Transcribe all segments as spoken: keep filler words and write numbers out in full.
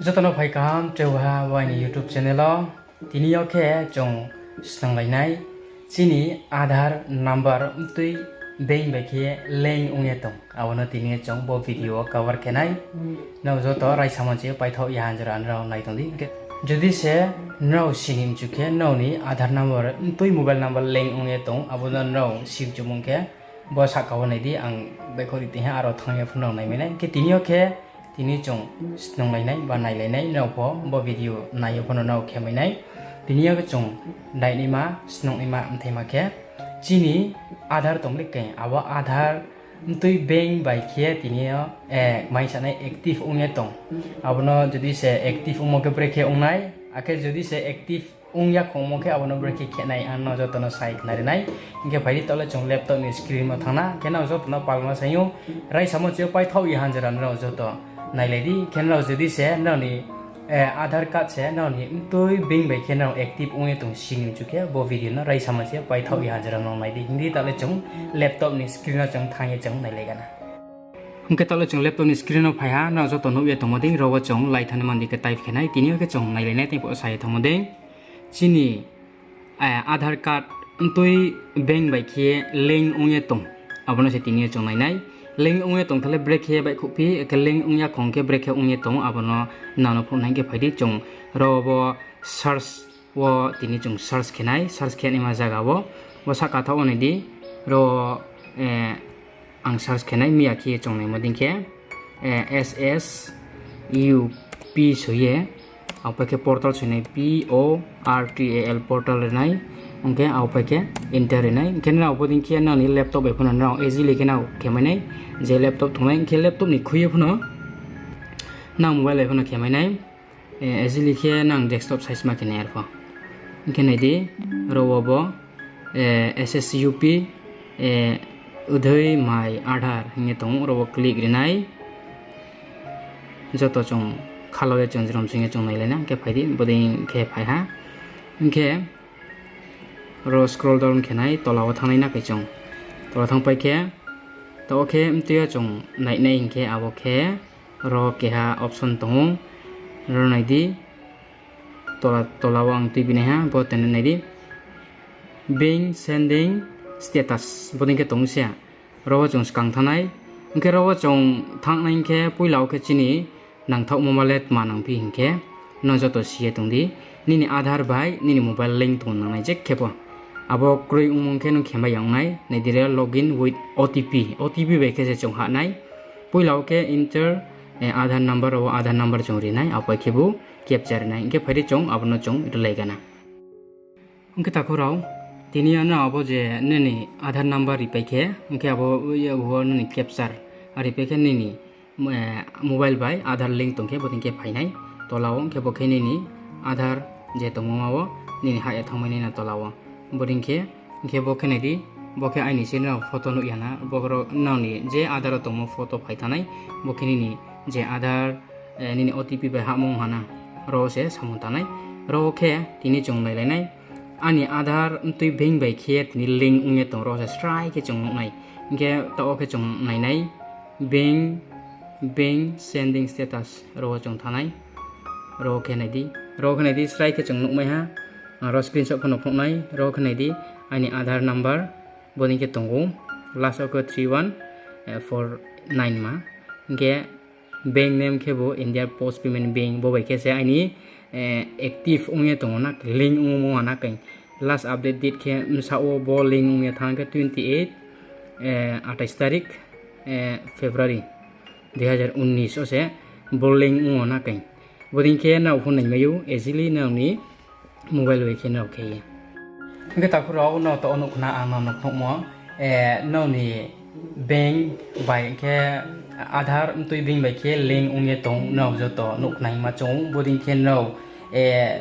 Joto no phai kaham, tre uha bo aini YouTube channel o. Tini yo khe chung snunglai nai chini Aadhaar number mtui bank bai khe link ong ye tong, abo no tini yo chung bo video wo cover khe nai. Nrao joto raisa manchi paithaoh ya ha jora nrao nai tong di. Jodi se nrao sini mchu khe nrao ni Aadhaar number mtui mobile number link ong ye tong, abo no nrao si mchumung khe bo sahka wo nai di, ang baihkhouh ri tong ha, aro thanng ye pho nrao naimai nai. Hing khe tini yo khe tini chung snunglai nai ba nailai nai, nrao pho bo video nai ye pho no nrao khe mai nai. Tini yo khe chung nainaima, snungnaima mthaima khe chini Aadhaar tong le khe, abo Aadhaar mtui bank bai khe tini yo, eh, mai sanai active ong ye tong. Abo no jodi se active ongmo khe brekhe ong nai, akhe jodi se active ong ya khongmo khe abo no brekhe khe nai, ang nrao joto no sai khnari nai. Hing khe phai di, taoh le chung laptop ni screen wo thanng na, hing khe nrao joto no palma sai ou, raisa manchi yo paithaoh ya ha jora nrao joto nailai di. Hing khe nrao jodi se nrao ni, eh, Aadhaar card se nrao ni mtui bank bai khe nrao active ong ye tong sini mchu khe bo video no raisa manchi yo paithaoh ya ha jora nrao nai di. Hing di, taoh le chung laptop ni screen wo chung thanng ye chung nailai gana. Hing khe taoh le chung laptop ni screen wo phai ha, nrao joto nuh ye tongmo dei, ro wo chung lai thani mandi khe type khe nai, tini yo khe chung nailai nai, tei pho sa ye tongmo dei. Chini, eh, Aadhaar card mtui bank bai khe link ong ye tong, abo no se tini yo chung nai nai. Link ong ye tong tha le brekhe baihkhouh phi, akhe link ong ya khong khe brekhe ong ye tong, abo no nrao no phnuh nai. Hing khe phai di, chung ro bo search wo tini chung search khe nai, search khe naima zaga wo, bo sahka thaoh wo nai di, ro, eh, ang search khe nai, miya khe chung naimo dei khe, eh, S S U P soi ye, abo pai khe portal soi nai, P O R T A L portal ri nai, hing khe abo pai khe enter ri nai. Hing khe nrao bo dei khe nrao ni laptop bai pho no nrao easily khe nrao khe mai nai, je laptop tongnai, hing khe laptop ni khui ye pho no nrao mobile bai pho no khe mai nai. Eh, easily khe nang desktop size ma khe nai arpho. Hing khe nai di, ro wo bo, eh, S S U P, eh, Udhay My Aadhaar hing ye tong ou, ro wo click ri nai. Joto chung khalao ye chung jrom sing ye chung nailai na, hing khe phai di, bodei khe phai ha. Hing khe ro scroll down khe nai, tola wo thanng nai na khe chung. Tola thanngpai khe, taoh wo khe mtui yo chung nai nai hing khe abo khe ro keha option tong ou. Ro nai di, tola, tola wo ang tuibi nai ha, bo tene nai di. Bank sending status, bodei khe tong ou se. Ro wo chung skang thanng nai. Hing khe ro wo chung thanng nai hing khe poila wo khe chini nangthaohmo ma le tma nang phi hing khe, nrao joto si ye tong di. Nini Aadhaar bai nini mobile link tong nangnai je khe pho. Abo kroi ongmo khe nung khe mai ya ong nai, nai di re login with O T P. O T P bai khe se chung hah nai. Poila wo khe enter, eh, Aadhaar number, abo Aadhaar number chung ri nai, abo pai khe bo captcha ri nai. Hing khe phai di chung abo no chung rilai gana. Hing khe takhu rao, tini yo nrao abo je nini Aadhaar number ripai khe, hing khe abo ye wo nini captcha, a ripai khe nini, eh, mobile bai Aadhaar link tong khe bodei khe phai nai tola wo, hing khe bo khe nini Aadhaar je tongmo ma wo nini hah ye thanngmai nai na tola wo. Bodei khe, hing khe bo khe nai di, bo khe aini se nrao photo nuh ya na, bo ro nrao ni je Aadhaar wo tongmo photo phai thanng nai, bo khe nini je Aadhaar, eh, nini O T P bai hahmo ong ha na, ro wo se samung tang nai. Ro wo khe tini chung nailai nai. Aini Aadhaar mtui bank bai khe tini link ong ye tong, ro wo se srai khe chung nuh nai. Hing khe taoh wo khe chung nai nai. Bank, bank sending status, ro wo chung thanng nai. Ro wo khe nai di. Ro wo khe nai di, srai khe chung nuhmai ha. Aro screenshot pho no phnuh nai. Ro wo khe nai di, aini Aadhaar number, bodei khe tong ou. Last wo khe three one four nine ma. Hing khe bank name khe bo India Post Payment Bank, bo bai khe se aini, eh, active ong ye tong ou na, link ong ou na khe. Last update date khe bsaoh wo bo link ong ye thanng khe twenty eight, eh, আঠাইশ তারিখ, eh, February দুই হাজার উনিশ wo se bo link ong ou na khe. Bodei khe nrao pho naimai ou, easily nrao ni mobile bai khe nrao khe ye. Hing khe takhu rao, nrao to nuh khna ang nrao no phnuhmo, eh, nrao ni bank bai khe Aadhaar mtui bank bai khe link ong ye tong, nrao joto nuh khna hingma chung ou, bodei khe nrao, eh,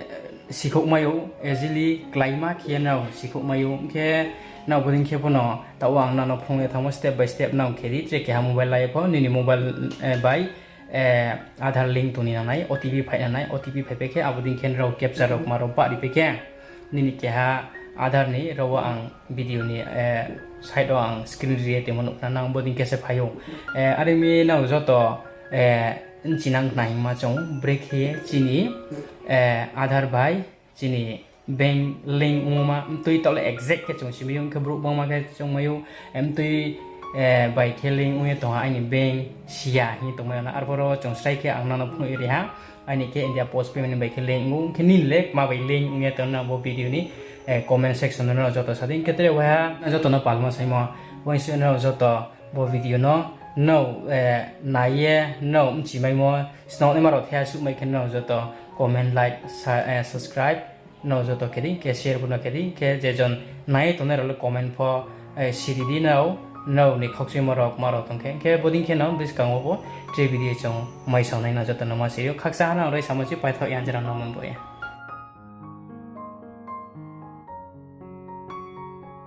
sikhouh mai ou, easily kláima khe nrao sikhouh mai ou, hing khe nrao bodei khe pho no taoh wo ang nrao no phrung ye thanngmo step by step nrao khe di, tre keha mobile lai ye pho nini mobile, eh, bai, eh, Aadhaar link tong ni nangnai, O T P phai nangnai, O T P phaipai khe abo dei khe nrao captcha rao kma rao bah ripai khe, nini keha Aadhaar ni ro wo ang video ni, eh, side wo ang screen ri ye tongmo nuh khna nang bodei khe se phai ou. Eh, are mi nrao joto, eh, bchinang khna hingma chung brekhe ye chini Aadhaar bai chini bank link ongma mtui taoh le exact khe chung simai ou, ong khe brouh bangma khe chungmai ou, mtui bai khe link ong ye tong ha aini bank siya hing tongmai ou na. Arphuh ro chung srai khe ang nang no phnuh ye ri ha, aini khe India Post Payment bai khe link ong ou, ong khe nini le kma bai link ong ye tong nang bo video ni comment section no nrao joto sa di. Khe tre waiha joto no palma saimo, uaingsouh nrao joto bo video no nrao nai ye nrao bchimaimo, snouhnaima rao thaiha suhmai khe nrao joto comment, like, subscribe nrao joto khe di, khe share pho no khe di, khe je jon nai tongnai rao le comment pho siri di nrao, nrao ni khakchuimo rao kma rao tong khe. Khe bodei khe no buskang wo bo tre video chung maisao nai no joto no ma siri ou. Khakchang ha nang rai samo se paithaoh ya, jera no man bo ye.